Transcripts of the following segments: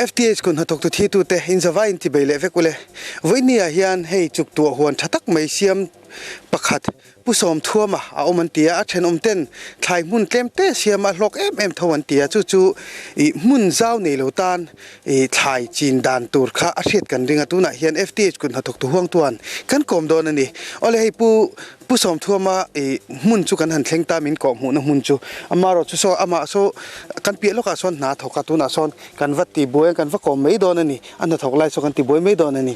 FTH kun hnathawktu thitute inzavai in tibei leh vek ule. Vawiini ah hian hei chuktuah huan tha tak mai siam pakhat Pu Sawmthuama a awm an ti a, a thenawm ten thlai hmun tlem te siam a hlawk em em tho an ti a, chu chu ih hmun zau nei lo tan ih thlai chin dan tur kha a hriat kan ring a, tunah hian FTH kut hnathawktu huangtuan kan kawm dawn a ni. Awle hei Pu Pu Sawmthuama ih hmun chu kan han thleng ta min kawh hmuhna hmun chu amarawh chu saw amah saw kan piah lawkah sawn hna thawk a, tunah sawn kan va ti buai a kan va kawm mai dawn a ni, a hnathawk lai saw kan ti buai mai dawn a ni.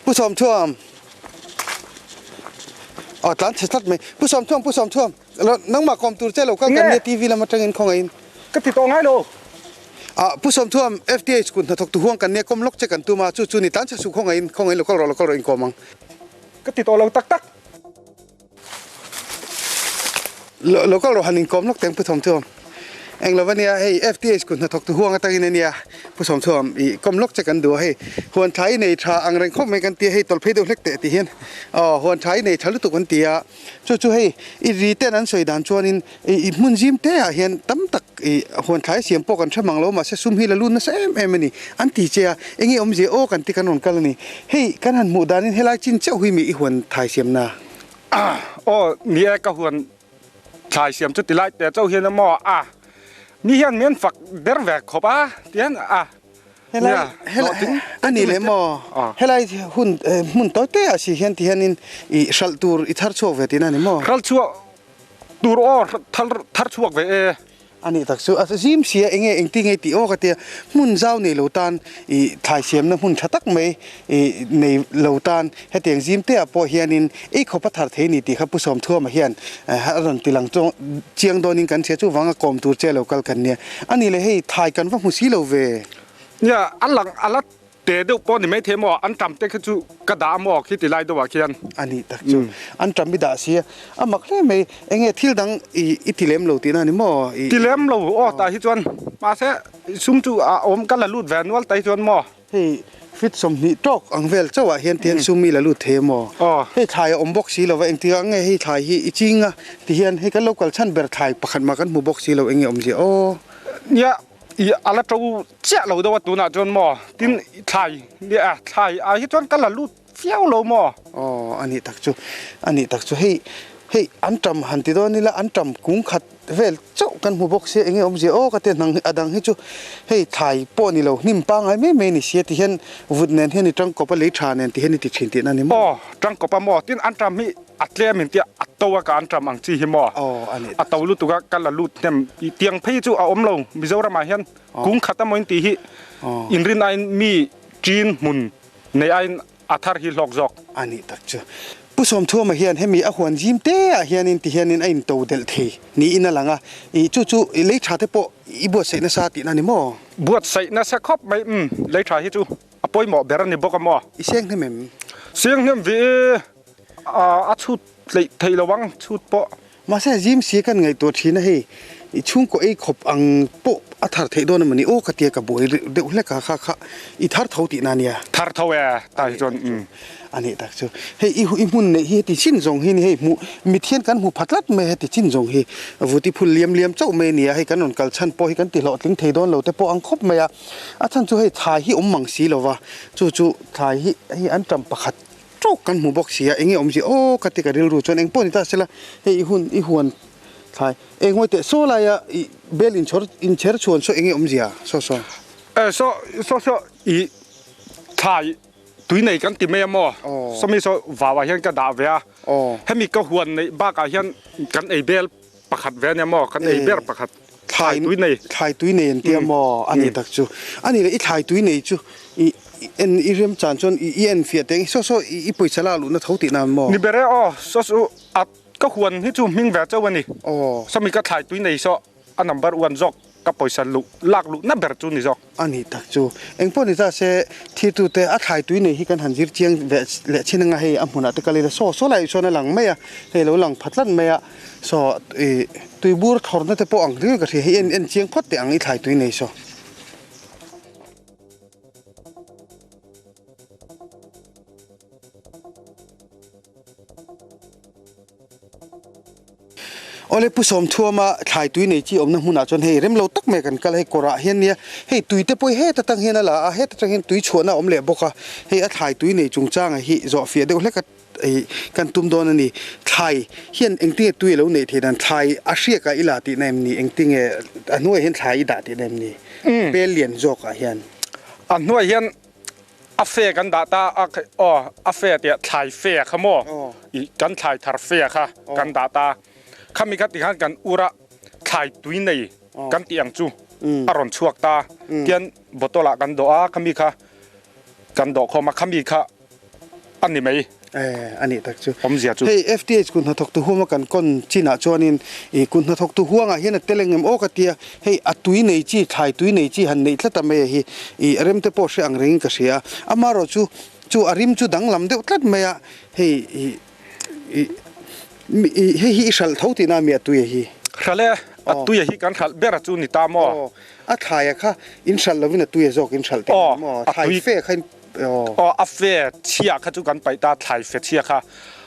Pu Sawmthuam. Aw tlan chhe tlat mai. Pu Sawmthuam, Pu Sawmthuam, nangmah kawm tur che lo kal kan nia TV lam atangin khawngaihin. Ka ti tawh ngai lo. Ah, Pu Sawmthuam, FTH kut hnathawk tu huang kan nia kawm lawk che kan tum a, chu chu ni tlan chhe suh khawngaihin, khawngaihin lo kal rawh, lo kal rawh inkawm ang. Ka ti tawh lo tak tak. Lo kal rawh han inkawm lawk teng Pu Sawmthuam. Eng lo ania hei FTH kut hnathawk tu huang atangin ania Pu Sawmthuam i kawm lawk che kan duh a hei huan tha i nei tha ang reng khawp mai kan tia hei tawlh phei deuh hlek teh tih hian aw huan tha i nei tha lutuk an ti a chu chu hei i ri ten an sawi dan chuanin i i hmun zim te ah hian tam tak i huan thlai siam pawh kan hre mang lo mahse sum hi la lut nasa em em ani an ti che a enge awmzia aw kan ti kan rawn kal ani hei kan han hmuh danin helai chin chauh hi mi i huan thai siamna. Aw ni e ka huan thlai siam chu tilai te chauh hian emaw a mi hian min fak ber ve khawp a tihian a Helai helai a ni leh maw helai hun hmun tawi te ah si hian tihianin i hralh tur i thar chhuak ve tihna a ni maw? Hralh chhuak tur aw thar chhuak ve e. A nih tak chu a zim si a, enge engti nge tih aw ka tia, hmun zau nei lo tan ih thlai siamna hmun tha tak mai ih nei lo tan hetiang zim te ah pawh hianin ei khawp a thar thei ni tih kha Pu Sawmthuama hian a rawn ti lang chiang dawnin kan hria chuvanga kawm tur che lo kal kan nia. A nih leh hei thlai kan va hmu si lo ve. Nia, a lang a la Te deuh pawh ni maithei maw, an ṭam te khi chu ka dah maw khi ti lai deuh ah khian. A nih tak chu, an ṭam i dah si a, a mak hle mai, enge thil dang i i ti lem lo tihna a ni maw? Ti lem lo aw tah hi chuan, mahse sum chu a awm ka la lut ve nual tah hi chuan maw. Hei fit 20 tawk ang vel chauh ah hian tihian sum i la lut thei a maw? Hei thlai a awm bawk si lo va, engtikah nge hei thlai hi i ching a ti hian hei kan lo kal chhan ber thlai pakhat mah kan hmu bawk si lo enge awmzia aw. Nia. I a la to chiah lo deuh a tunah chuan maw tin thlai nia thlai ah hi chuan ka la lut viau lo maw. Aw a nih tak chu a nih tak chu hei hei an tam han ti dawn ila an tam kung khat vel chauh kan hmu bawk sia enge awmzia aw ka ti a hnang a dang hi chu hei thlai pawh ni lo hnim pangngai mai mai ni sia ti hian vut nen hian i tangkawp a lei tha nen ti hian i ti thin tihna a ni maw. Aw tangkawp a maw tin an tam hi A tlem in tia a to a ka an ṭam ang chi hi maw? A to lutuk a ka la lut hnem. Tiang phei chu a awm lo Mizoram ah hian kung khat emaw in tih hi inrin aiin mi ṭin hmun nei aiin a thar hi hlawk zawk. A nih tak chu. Pu Sawmthuama hian hemi a huan zim te ah hianin ti hianin a into delh thei niin a lang a, i chu chu i lei tha te pawh i buatsaih nasa tihna a ni maw? Buatsaih nasa khawp mai umm lei tha hi chu a pawimawh ber a ni bawk a maw? I seng hnem em? Seng hnem ve e. A chhut tleih theih lo ang chhut pawh. Mahse zim si kan ngaihtuah thin a hei i chhungkaw ei khawp ang pawh a thar theih dawn a mawni aw ka tia ka buai deuh hlek a kha kha i thar tho tihna a nia. Thar tho e tah hi chuan umm. A nih tak chu hei i i hmun neih hi heti chin zawng hi ni hei hmuh mit hian kan hmu pha tlat mai heti chin zawng hi vuti phul liam liam chauh mai a ni a hei kan rawn kal chhan pawh hi kan ti hlawhtling thei dawn lo te pawh ang khawp mai a a chhan chu hei thlai hi awm mang si lo va chu chu thlai hi hei an ṭam pakhat Tawk kan hmu bawk si a, enge awmzia aw ka ti ka rilru chuan eng pawh ni ta sela hei i hun i huan thlai eng hawi teh saw laia i bel inchhawr inchher chhuan saw enge awmzia saw saw. E saw saw saw i thlai tui nei kan ti mai a maw sawmi saw vau ah hian ka dah ve a hemi ka huan neih bakah hian kan ei bel pakhat ve ania maw kan ei ber pakhat thlai tui nei. Thlai tui nei an tia maw a nih tak chu a nih leh i thlai tui nei chu i en i rem chan chuan i en fiah teh saw saw i pawisa lak luhna tho tihna maw. Ni ber e aw saw chu a ka huan hi chu hming ve chauh a ni sawmi ka thlai tui nei saw a number one zawk ka pawisa luh lak luhna ber chu ni zawk. A nih tak chu. Engpawh ni ta se, thirtute a thlai tui nei hi kan han zir chiang ve leh chin anga hei a hmunah te kal ila saw saw lai chuan a lang mai a, hei lo lang pha tlat mai a, saw ih tuibur thlawrna te pawh ang ringawt ka hria hei en en chiang phawt teh ang i thlai tui nei saw. Awle Pu Sawmthuama thlai tui nei chi awmna hmunah chuan hei rem lo tak mai kan kal a, hei kawrah hian nia hei tui te pawh hi heta tang hian a la a, heta tang hian tui chhuahna a awm leh bawk a, hei a thlai tui nei chungchanga hi zawh fiah deuh hlek a hei kan tum dawn a ni. Thlai hian engtinge tui a lo neih theih dan thlai a hriakah i la tihna em ni? Engtinge a hnuaiah hian thlai i dah tihna em ni? Pel lian zawkah hian. A hnuaiah hian A fe kan dah ta a aw a fe tiah thlai fe kha maw i kan thlai thar fe kha kan dah ta khami kha tikhan kan ur a thlai tui nei kan tih ang chu a rawn chhuak ta tian bottle ah kan dawh a khami kha kan dawh khawm a khami kha a ni mai. Eh, a nih tak chu. Awmzia chu. Hei FTH kut hnathawktu huama kan kawn chinah chuanin i kut hnathawktu huangah hian a tel engem aw ka tia, hei a tui nei chi, thlai tui nei chi han neih tlat a mai a hi, i rem te pawh hre ang rengin ka hria a. Amaherawh chu, chu a rim chu danglam deuh tlat mai a, hei i i i hei hi i hralh tho tihna a mi a tui a hi? Hralh e, a tui a hi kan hralh ber a chu ni ta maw? Aw, a thlai a kha in hralh lovin a tui a zawk in hralh tihna ni maw? Thlai fe kha in. Aw a fe chhia kha chu kan paih ta thlai fe chhia kha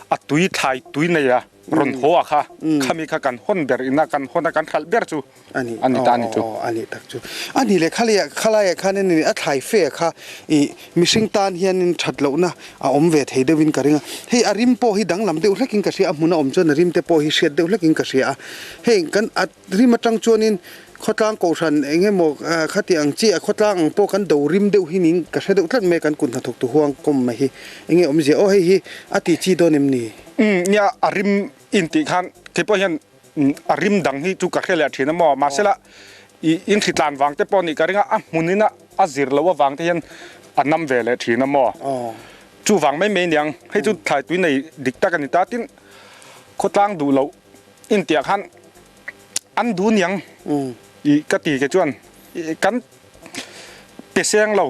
a tui thlai tui nei a rawn haw a kha khami kha kan hawn ber ina kan hawn a kan hralh ber chu a ni ta ni chu a ni tak chu a ni le khalai khalai ah khan a thlai fe kha i mihring tan hianin that lohna a awm ve thei deuhin ka ring a hei a rim pawh hi danglam deuh hlekin ka hria a hmun a awm chuan a rim te pawh hi hriat deuh hlekin ka hria a hei kan a Rim atang chuanin khawtlang kohhran eng emaw khati ang chi a khawtlang ang pawh kan do rim deuh hi ning ka hre deuh tlat mai a kan kut hnathawk tu huang kawm mai hi eng nge awmzia aw hei hi a ti chi dawn em ni? Umm nia a rim in tih khan kei pawh hian a rim dang hi chu ka hre leh thin a maw mahsela i in hritlan vang te pawh nih ka ring a a hmun in a zir loh avang te hian a nam ve leh thin a maw chuvang mai mai aniang hei chu thlai tui nei dik tak a ni ta tin khawtlang duh loh intiah khan an du niang i ka ti ke chuan kan pe seng lo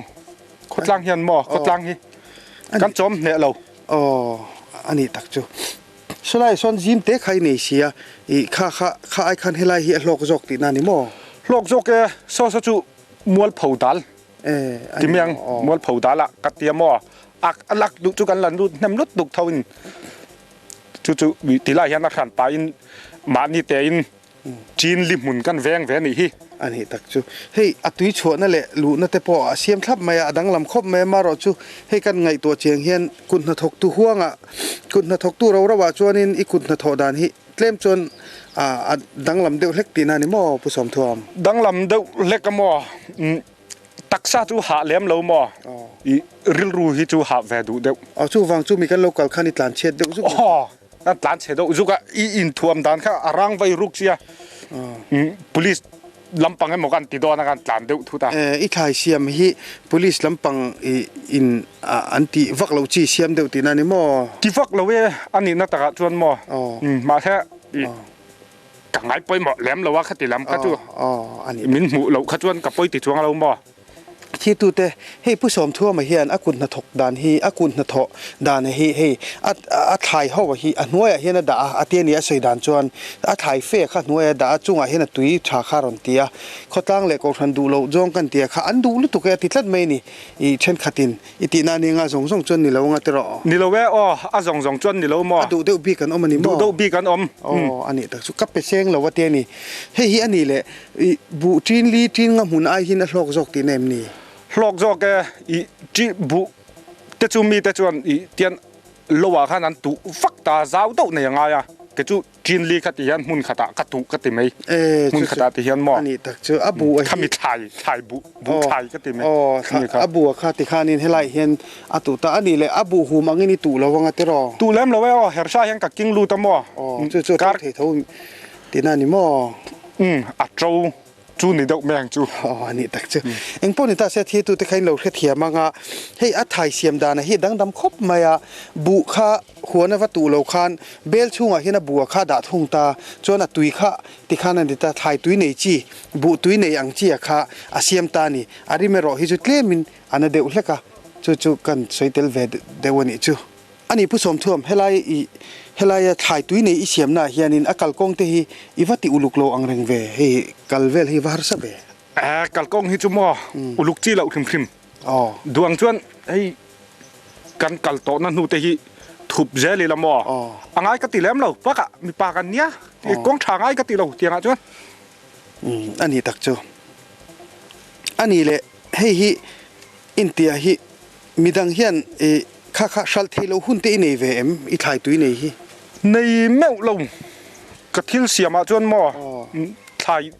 khawtlang hian maw khawtlang hi kan chawm hneh lo aw ani tak chu sawlai sawn zim te khai nei sia i kha kha kha ai khan helai hi a hlawk zawk tihna ni maw hlawk zawk e saw saw chu mualpho dal timiang mualpho dal ah ka tia maw a lak duh chu kan la lut hnem lut tuk tho in Chu chu tilai hian a hran pahin mahni tein chin li hmun kan veng ve a nih hi. A nih tak chu. Hei a tui chhuahna leh luhna te pawh a siam thlap mai a, a danglam khawp mai a, marawh chu hei kan ngaihtuah chiang hian kut hnathawktu huangah kut hnathawktu ro ro ah chuanin i kut hnathawh dan hi tlem chuan a danglam deuh hlek tihna a ni maw Pu Sawmthuam? Danglam deuh hlek a maw? Taksa chu hah lem lo maw? I rilru hi chu hah ve duh deuh. Aw chuvang chu mi kan lo kal khan i tlan chhiat deuh zuk. Aw kan tlan chhe deuh zuk a, i inthuam dan kha a rang vai ruk sia. Police lampang emaw kan ti dawn a kan tlan deuh thut a. I thlai siam hi police lampang i in an ti vak lo chi siam deuh tihna a ni maw? Ti vak lo e, a nihna takah chuan maw? Mahse i Ka ngai pawimawh lem lo a khati lam kha chu min hmuh loh kha chuan ka pawi ti chuang lo maw? Thirtute, hei Pu Sawmthuama hian a kut hnathawk dan hi, a kut hnathawh dan hi hei a a thlai ho hi a hnuaiah hian a dah a, a tia ni a sawi dan chuan a thlai fe kha hnuaiah a dah a, chungah hian a tui tha kha a rawn ti a, khawtlang leh kohhran duh loh zawng kan tia kha an duh lutuk e a ti tlat mai a ni, i thenkhatin I tihna nia nga zawng zawng chuan ni lo anga tiraw? Ni lo e aw, a zawng zawng chuan ni lo maw? A duh deuh bik an awm a ni maw? Duh deuh bik an awm. Aw, a nih tak chu ka pe seng lo a tia ni. Hei hi a nih leh i buh ṭin li ṭin nga hmun ai hian a hlawk zawk tihna em ni? Hlawk zawk e, i ṭi buh te chu mite chuan i tian lo ah khan an tuh vak ta zau deuh nei a ngai a, kei chu Chin li kha ti hian hmun khatah ka tuh ka ti mai. Hmun khatah ti hian maw? A nih tak chu a bu a hi. Khami thlai, thlai buh, buh thlai ka ti mai. Aw, a bu a kha ti khanin helai hian a tuh ta a nih leh a buh hum angin i tuh lo anga tiraw? Tuh lem lo e aw, hersa hian ka king lut a maw? Aw, chu chu a to thei tho tihna a ni maw? Umm, a to. Chu ni deuh mai ang chu. Aw a nih tak chu. Eng pawh ni ta se thirtute kha in lo hrethiam ang a, hei a thai siam dan hi a dangdam khawp mai a, buh kha huan a va tuh lo khan bel chhungah hian a buh a kha dah thung ta, chuan a tui kha tikhan a ni ta, thlai tui nei chi, buh tui nei ang chi a kha a siam ta a ni, a rim erawh hi chu tlemin a na deuh hlek a, chu chu kan sawi tel ve deuh a nih chu. A ni Pu Sawmthuam, helai i helaia thlai tui nei i siamnaah hianin a kalkawng te hi i va ti uluk lo ang reng ve, hei kal vel hi va harsa ve. Eh, kalkawng hi chu maw uluk chi loh hrim hrim. Aw. Duang chuan hei kan kal tawhna hnu te hi Thup zel ila maw? A ngai ka ti lem lo, bakah mipa kan nia, kawng tha ngai ka ti lo tiangah chuan. A ni tak chu. A ni le, hei hi intia hi midang hian kha kha hralh theih loh hun te i nei ve em, i thlai tui nei hi? Nei meuh lo, ka thil siamah chuan maw thlai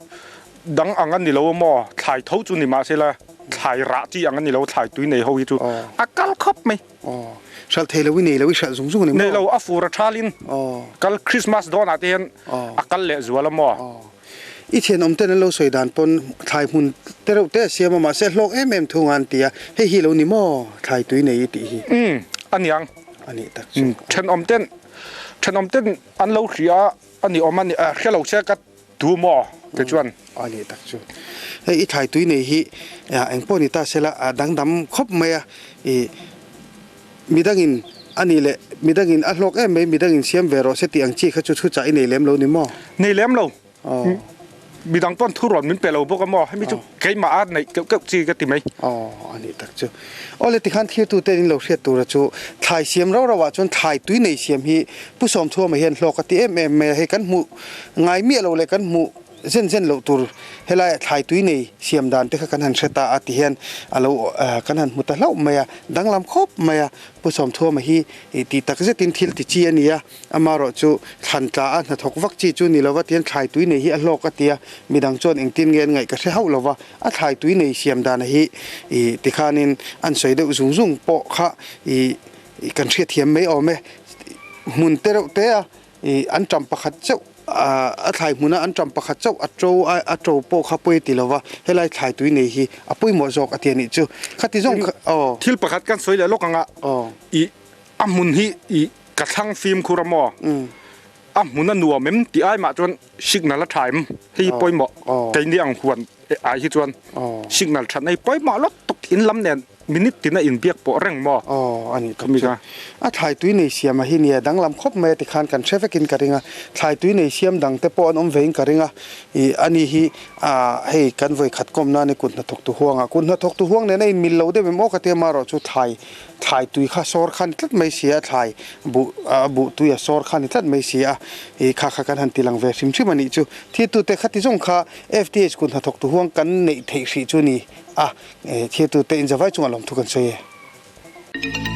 dang ang a ni lo maw, thlai tho chu ni mahsela thlai rah chi ang a ni lo, thlai tui nei ho hi chu a kal khawp mai. Aw, hralh thei lo i nei lo i hralh zung zung a ni maw? Nei lo, a fur a thalin kal Christmas dawnah te hian a kal leh zual a maw? Aw, i thianawm ten an lo sawi dan pawn thlai hmun te reuh te a siam a mahse hlawk em em thung a an ti a, hei hi lo ni maw thlai tui nei i tih hi? Umm, a niang. A nih tak chu. Thenawm ten, thenawm ten an lo hria a ni awm a ni, hre lo se ka Tu maw? Te chuan. A nih tak chu. Hei i thlai tui nei hi eng pawh ni ta sela a dangdam khawp mai a, i midangin a nih leh midangin a hlawk em mai midangin siam ve rawh se tih ang chi kha chu thu chah i nei lem lo ni maw? Nei lem lo. Midang pawn thu rawn min pe lo bawk a maw? Hemi chu keimah a neih keuh keuh chi ka ti mai. Aw a nih tak chu. Awle tikhan thirtute in lo hriat tura chu thlai siam rau rauah chuan thlai tui nei siam hi Pu Sawmthuama hian hlawk a ti em em mai a, hei kan hmuh ngai miah lo leh kan hmuh zen zen loh tur helaiah thlai tui nei siam dan te kha kan han hre ta a ti hian a lo kan han hmu ta hlauh mai a, danglam khawp mai a, Pu Sawmthuama hi tih tak zetin thil ti chi a ni a, amaherawh chu thlan tla a hnathawk vak chi chu ni lova tihian thlai tui nei hi a hlawk a ti a, midang chuan engtin nge an ngaih ka hre hauh lova, a thlai tui nei siam dan hi ih tikhanin an sawi deuh zung zung pawh kha ih kan hriatthiam mai awm e, hmun te reuh te a ih an ṭam pakhat chauh a thlai hmuna an ṭam pakhat chauh a ṭo a a ṭo pawh kha pawi ti lova helai thlai tui nei hi a pawimawh zawk a ti a nih chu khati zawng kha aw. Thil pakhat kan sawi leh lawk anga ih a hmun hi ih ka thlang fimkhur a maw a hmun a nuam em tih ai mah chuan signal a ṭha em hei hi pawimawh keini ang huan ai hi chuan signal ṭhatna hi pawimawh lawk tuk in lam nen Minute tina inbiak pawh reng maw? Aw, a nih tak chu. A thlai tui nei siam a hi nia, danglam khawp mai a tikhan kan hre vekin ka ring a. Thlai tui nei siam dang te pawh an awm vein ka ring a. Ih, ani hi ah hei kan vawi khat kawm nan i kut hnathawk tu huang a. Kut hnathawk tu huang nen a inmil lo deuh em aw ka tia marawh chu thlai, thlai tui kha sawr khan tlat mai si a, thlai buh, buh tui a sawr khan ni tlat mai si a. Ih, kha kha kan han ti lang ve hrim hrim a nih chu. Thitute khati zawng kha FTH kut hnathawk tu huang kan neih theih hrih chu ni a. Thirtute inzavai chungah lawmthu kan sawi e.